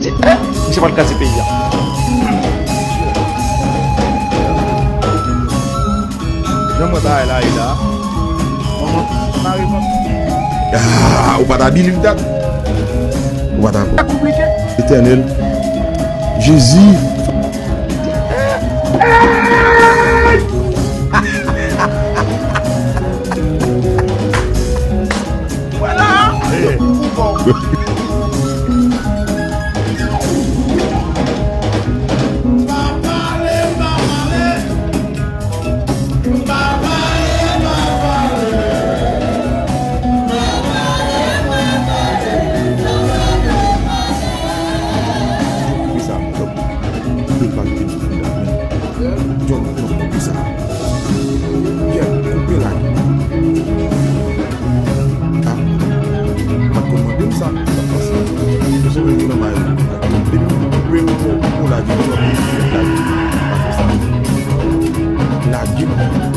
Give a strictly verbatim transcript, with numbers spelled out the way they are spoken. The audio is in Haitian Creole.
Misye pral kraze peyi a. Jan m wè bagay la ye la. Manman, mare m. Ah, ou pa ta believe that. Ou pa ta. Sa konplike. Etènèl. Jezi. Vwala! Koupe sa, mwen, koupe pa kite m fou la, men. John, John, koupe sa. Pierre, koupe la. Ah, m pa t konn mande m sa, sa pase. Mwen se mwen ki nan may. Depi m koupe, m pou, pou lage, m pou lage. Pa fè sa. Lage.